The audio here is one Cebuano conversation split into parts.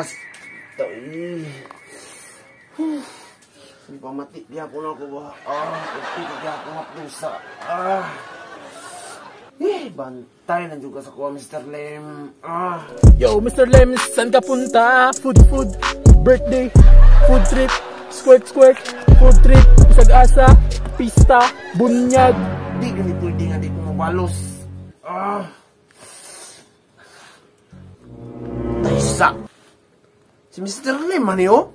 Baktas. Tay. Pamati di ako na ako ba? Ah, pati di ako hapdusa. Ah. Eh, bantay na juga sa kuha, Mr. Lim. Ah. Yo, Mr. Lim, saan ka punta? Food, food, birthday, food trip, squirt, squirt, food trip, isag-asa, pista, bunyag. Di gani pwede nga di ko mabalos. Ah. Taysa. Si Mr. Lim, man yo?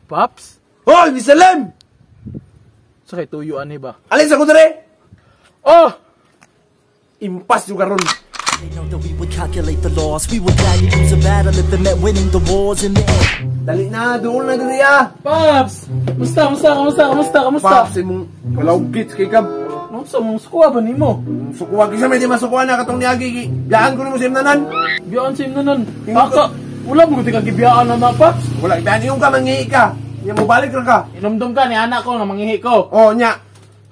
Paps? Hoy, Mr. Lim! Sa kay tuyo ani ba? Alin sa kudre? Oh! Impas juga ron. They know that we would calculate the loss. We would gladly lose a battle if it meant winning the wars in the end. Dali na, doon na dali ah. Paps! Musta, musta, kamusta, kamusta, kamusta? Paps, imong kalawgits kay kab. Ano sa mong sukuha ba nimo? Sukuha kisa may di masukuha na katong niagi. Biyaan ko nimo sa imnanan. Biyaan sa imnanan. Aka, wala mo ka gibiyaan na na, Paps. Wala, biyaan yung ka, mangihi ka. Nya mo balik ra ka. Inumdum ka ni anak ko nga mangihi ko. Oh, nya.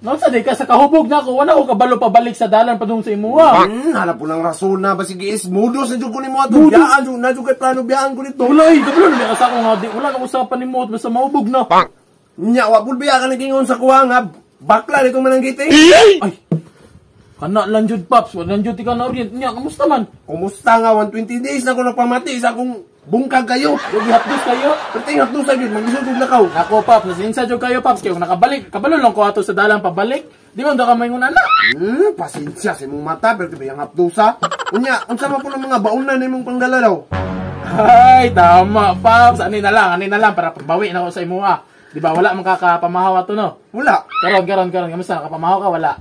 Naunsa day ka sa kahubog na ako, wala ko kabalo pabalik sa dalan padung sa imuha. Hala po ng rason na ba sige is mudos na jud ko nimo ato. Biyaan jud na jud kay plano biyaan ko nito. Wala eh, kabalo na ka sa ako nga di wala ka usapan nimo basta mahubog na. Nya wa pud biya ka nagingon sa kuha nga bakla nitong mananggiti. Ay. Kana lang jud, Paps, wala lang jud ka na orient nya, kamusta man? Kumusta nga 120 days na ko nagpamati sa akong bungkag kayo. Lugi hapdos kayo. Perting hapdos jud maglisod jud lakaw. Nako, Paps, nasinsa jud kayo, Paps, kay kung nakabalik, kabalo lang ko ato sa dalan pabalik. Di man ka maingon ana. Pasensya sa imong mata pero di ba yang hapdosa? Unya, unsa man po ng mga baunan nimong pangdala daw? Ay, tama, Paps. Ani na lang para pagbawi na ako sa imuha. Di ba wala man kakapamahaw ato no? Wala. Karon karon karon kamusta nakapamahaw ka wala?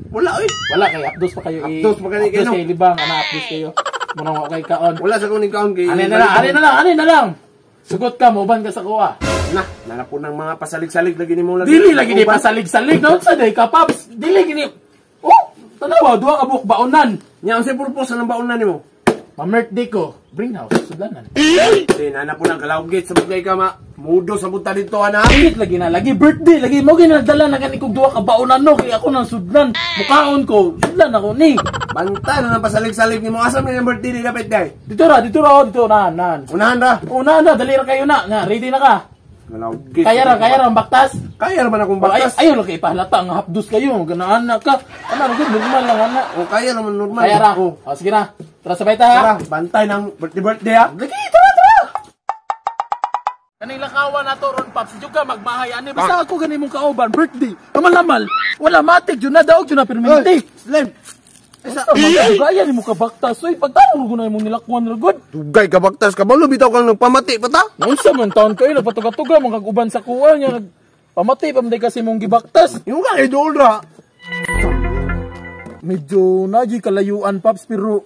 Wala oy. Wala kay hapdos pa kayo. Hapdos pa kayo Hapdos kay libang ana hapdos kayo. Muna ko kay kaon. Wala sa kuning kaon kay. Ani na lang, ani na lang, ani na lang. Sugot ka, mauban ka sa kuha. Na, nana po ng mga pasalig-salig lagi nimo lagi. Dili lagi ni pasalig-salig no sa day ka, Paps. Dili gini. Oh, tanawa duha ka buok baonan. Nya unsay purpose ng baonan nimo? Ma-birthday ko, bring house, sudlanan. Di nana po ng kalawgit sa bugay ka ma. Mudo sa bunta dito ana. Init lagi na, lagi birthday, lagi mo ginadala na gani kog duha ka baonan no kay ako nang sudlan. Mukaon ko, sudlan ako ni. Banta na nang pasalig-salig nimo. Asa man yung birthday ni dapat day? Dito ra, dito ra, dito na, nan. Unahan ra. Unahan ra, dali ra kayo na. Na, ready na ka. Kalawgit. Kaya ra ang baktas. Kaya ra man akong baktas. Ay, ayaw lang kay ipahalata ang hapdos kayo, ganaan na ka. Ana gud normal lang ana. O kaya ra man normal. Kaya ra. O sige na. Tara sabay ta ha. Tara, bantay ng birthday birthday ha. Lagi, tara tara. Kaning lakawan nato ron, Paps, jud ka magmahay ani basta ako gani mong kauban birthday. Lamal-lamal. Wala matik jud na daog jud na permanente. Slim. Isa gaya ni mo ka baktas oy pagtarong ko na imong nilakwan ra gud. Dugay ka baktas ka balo bitaw kang nagpamati pa ta. Unsa man taon kayo nagpatuga-tuga mga kag-uban sa kuha nya pamati pa man day kasi mong gibaktas. Yung ka kay dool ra. Medyo naji kalayuan, Paps, pero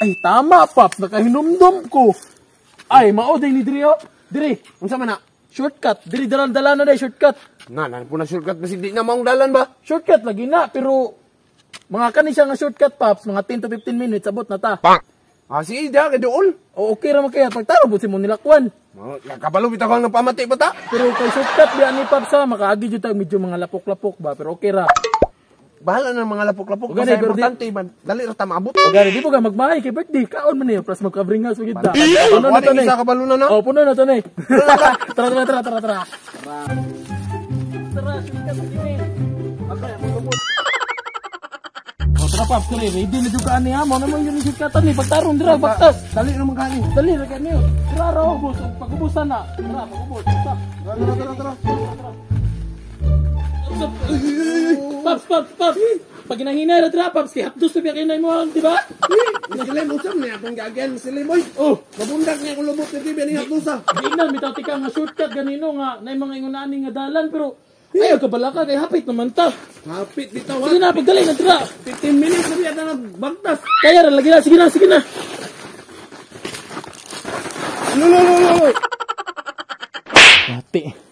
ay tama, Paps, nakahinumdum ko. Ay mao day ni diri oh. Diri, unsa man na? Shortcut, diri dalan-dalan na day shortcut. Na, na po na shortcut basig di na maong dalan ba? Shortcut lagi na pero mga kani siya nga shortcut, Paps, mga 10 to 15 minutes abot na ta. Pang. Ah, sige, diha kay dool. O okay ra man kaya pagtarong pud si mo nilakwan. Kabalo bitaw kang nagpamati pa ta. Pero kay shortcut biya ni Paps ha, makaagi jud ta medyo mga lapok-lapok ba, pero okay ra. Bahala na mga lapok-lapok Ugani, kasi importante man dali ra ta maabot. Ugani di po ka magmahay kay birthday kaon man niyo plus magka-bring house gid ta. Puno na to ni. Isa ka balo na no. Oh, puno na to ni. Tara tara tara tara tara. Tara, shortcut kini. Okay, magubot. Oh, tara Paps, kare ready na jud ka ani ha. Mo naman yun yung shortcutan ni pagtarong dira baktas. Dali ra man kani. Dali ra kani. Tara ra ubos, pagubusan na. Tara, pagubos. Tara tara tara. Paps, Paps, Paps. Pag ginahinay ra dira, Paps, kay hapdos na biya kay mo, di ba? Mr. Lim, unsa man akong giagyan, Mr. Lim, oy. Oh, mabundak niya akong lubot diri biya ni hapdosa. Giingnan bitaw tika nga shortcut ganino nga nay mga ingon ani nga dalan pero ayaw ka balaka kay hapit naman ta. Hapit bitaw ha. Sige na, pagdali na dira. 15 minutes na biya ta nagbagtas. Kaya ra lagi na, sige na, sige na. No no no no. Mati.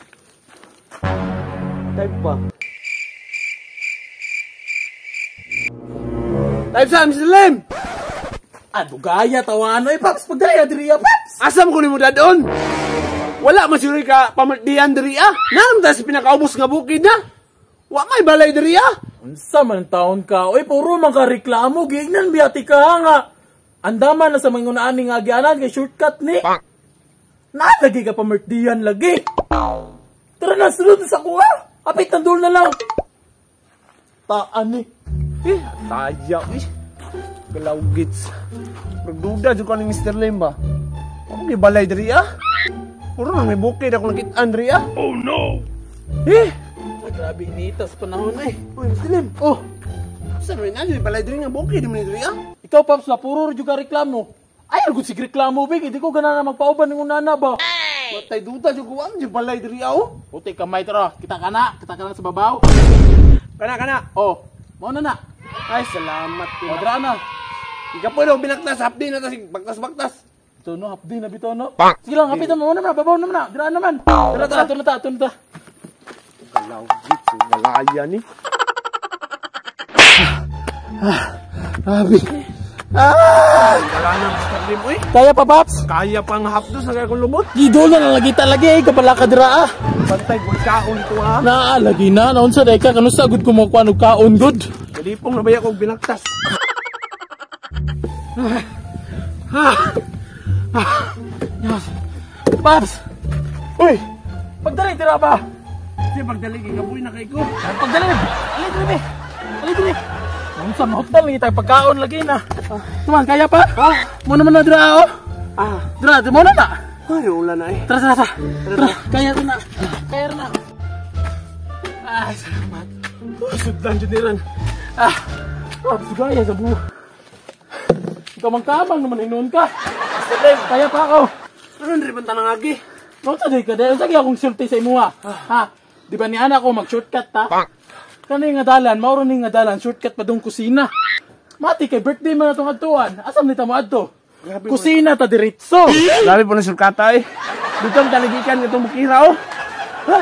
Type pa. Type sa Mr. Lim. Ah, dugaya tawano eh, Paps, pagdaya diri ya, Paps. Asam ko nimo dadon? Wala man siguro ka pamardian diri ah. Naam ta sa pinakaubos nga bukid na. Wa may balay diri ah. Unsa man taon ka? Oy, puro man ka reklamo, giingnan biya ti ka nga. Andama na sa mga unaan nga agianan kay shortcut ni. Nalagi ka pa merdian lagi. Tara na, sunod sa kuha. Apit na doon na lang. Taan ni. Eh, taya eh. Kalawgits. Nagduda jud ko ni Mr. Lim ba? Ako gibalay diri ah. Puro nang may bukid ako nakitaan diri ah. Oh no. Eh, Ay, grabe inita sa panahon eh. uy Mr. Lim. Oh, Saan rin na balay diri nga bukid man diri ah. ikaw Paps la puro jud ka reklamo. Ay, gud sig reklamo big, hindi ko gana na magpauban ng unana ba. Matay duda jud ko am jud balay diri ah. Oh. Puti kamay tara, kita ka na sa babaw. Kana kana. Oh, mao na na. Ay, salamat. O, dra na. Ikaw po daw binaktas, hapdi na ta sig baktas-baktas. Ito no, hapdi na bitaw no. Sige lang, hapitan mo na na, babaw naman na. Dra naman. Tara, tara, ito na ta, ito na ta. Kalawgits, balaya ni. Grabe. Ah! Wala na, Mr. Lim, uy. Kaya pa, Paps? Kaya pang hapdos na kaya kong lumot. Gido na lang lagi lagi eh, kapala ka dira ah. Bantay, kaon ko ah. Na, lagi na, naunsa day ka, kanusa gud kumukuha og kaon gud. Galipong na ba akong binaktas? Paps! Uy! Pagdali, dira ba? Kasi pagdali, kikabuy na kay ko. Pagdali! Alay, diri, alay, diri. Naunsa, mahutdan lagi tayo pagkaon lagi na. Tuman, kaya pa? Mo naman na dira oh. Ah, Dira, mo na na. ay, ulan na eh. Tara, tara, tara. Tara, kaya na. Kaya na. Ay, salamat. Oh, sudlan dyan niran. Ah, oh, gaya sa buho. Ikaw mangkamang naman hinuon ka. Kaya pa ako. Ano rin banta ng agi? No, sa ka dahil. Sige akong sulti sa imuha. Ha? Di ba ni anak ko mag-shortcut ta? Kani nga dalan, mauro ni nga dalan, shortcut pa dong kusina. Mati kay birthday man atong adtuan. Asam ni ta mo adto? Kusina ta diretso. Grabe po na sulkata eh. Dito ang talagikan itong bukira oh. Ha?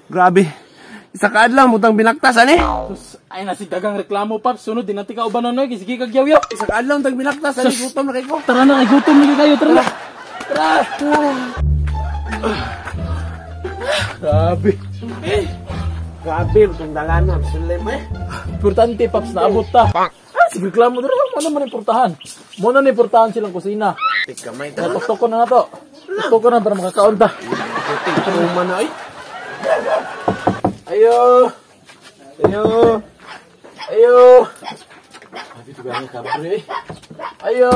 Grabe. Isa ka adlaw, mutang binaktas ani. Sus, ay nasidagang reklamo pap. Sunod din natin ka uban noy, sige kag yaw-yaw. Isa ka adlaw tang binaktas ani, gutom na kay ko. Tara na, kay gutom na kayo, tara na. Tara. Grabe. Eh, grabe itong dalana, Mr. Lim eh. Importante paps na abot ta. Ah, sige reklamo dira, mo naman importanhan. Mo na importanhan silang kusina. Tika may ta. Tuktok ko na to. Tuktok ko na para makakaon ta. Puting trauma na ay. Ayo. Ayo. Ayo. Happy to kabre. Ayo.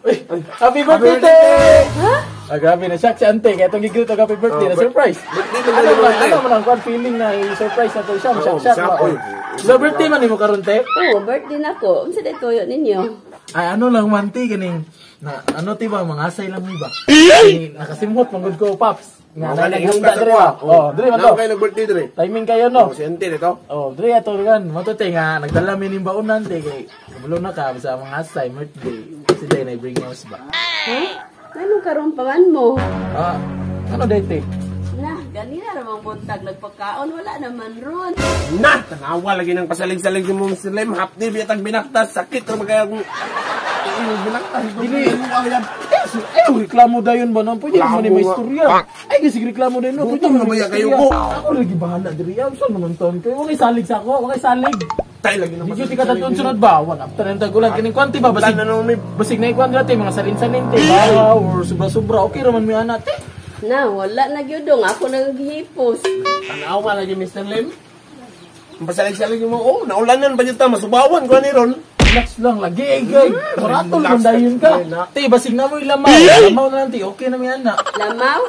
Uy, happy birthday! Ha? Ah, grabe na siya si ante. Kaya itong gigil to happy birthday na surprise. Birthday man Ano na man, ante. ano man ang kwan feeling na i-surprise na to siya. Oo, Siya, siya. siya, oy. So, birthday man nimo karon te? Oo, birthday na ko. Unsa day tuyo ninyo? Ay, ano lang man te, kaning na ano te ba, mga asay lang mi ba? Kani, nakasimhot man gud ko, paps. Nga Nga na naghanda naghanda diri ba? Oh, diri man to. Nao kayo nag-birthday diri. Timing kayo no. Oh, si ante dito. Oh, diri ato kan. Mo to te nga nagdala mi ning baunan te kay kabalo na ka sa mga asay birthday. Si day na bring house ba. Ha? Anong karon pa man mo? Ah, ano day te? Na, ganina ra mang buntag nagpagkaon wala naman ron. Na, tanawa lagi ng pasalig-salig si mo Mr. Lim. Hapdi biyatang binaktas, sakit ra ba kaya kung binaktas. Dili. Eh, ay, reklamo dayon ba noon? Pwede naman ni may istorya. Ay, kasi reklamo dayon no. Pwede Gutom naman na may ba ya kayo istorya. ko? Ako lagi bahala diri. Ay, saan naman taon kayo? Huwag kayo salig sa ako. Huwag kayo salig. Tay lagi ng Di jud ka tatun sunod ba? One after ng tagulan kining kwanti ba basig. Ulan na naman may Basig na ikwan dati mga salin-salin te. Bawa or sobra-sobra. Okay raman mi ana te. Na, wala na gyud dong. Ako nang gihipos. Tanawa lagi Mr. Lim. Ang pasalig-salig mo, oh, naulanan ba dyan ta? Masubawan ko ni ron. Relax lang lagi eh, gay. Maratol man dayon ka. Te, basig na mo lamaw. Lamaw na lang te. Okay na mi ana. Lamaw?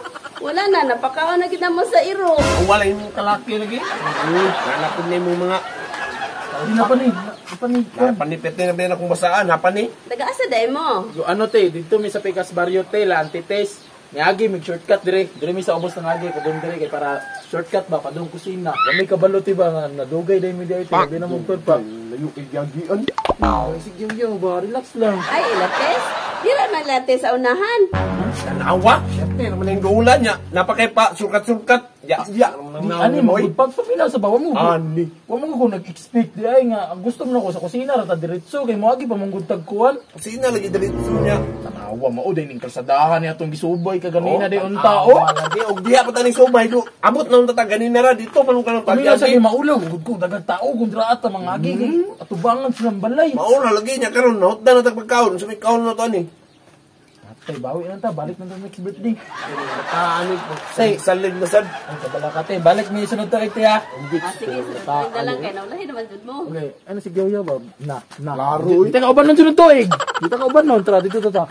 Wala na, napakaon na kita mo sa iro. Wala yung kalaki lagi. Nanapod na yung mga Di na pa ni. Pa ni. Napanipit na ba akong basaan? Hapan ni? Nagaasa day mo. Yo, ano te, dito mi sa Pikas Barrio te, la antites. Niagi mig shortcut dire. Dire mi sa ubos ng agi kadung dire kay para shortcut ba padung kusina. Kami kabalo ti ba nga nadugay day mi dire te, di na mo pa. Layo kay gagian. Ay, sige yo ba, relax lang. Ay, ilates. Dira man lates sa unahan. Tanawa. Siyempre, naman yung gulan niya. Napakay pa, surkat-surkat. Ya, ya. Di ani mo pagpaminaw sa bawa mo. Ani. Wa mo ko nag-expect di ay nga gusto mo na ko sa kusina ra ta diretso kay moagi pa mong gud kuan. Kusina lagi diretso niya. Tanawa mao day ning kalsadahan niya atong gisubay kaganina day unta oh. Lagi og diha pa taning subay do. Abot na unta ta ganina ra dito man ka nang Paminaw sa pag kay maulaw gud ko daghang tao kung dira ata mga agi kay atubangan silang balay. Mao na lagi niya karon nahutdan na tag pagkaon sa may kaon na to ani. Atay bawi na ta balik na ta next birthday. Ani say salig na sad. Ay kabala ka te, balik mi sunod ta kay tiya. Ah, sige, sunod na lang kay naulahi naman jud mo. Okay, ano si Gyoya ba? Na, na. Laro, Di ta kauban nun sunod tuig. Di ta kauban nun, tara dito ta ta.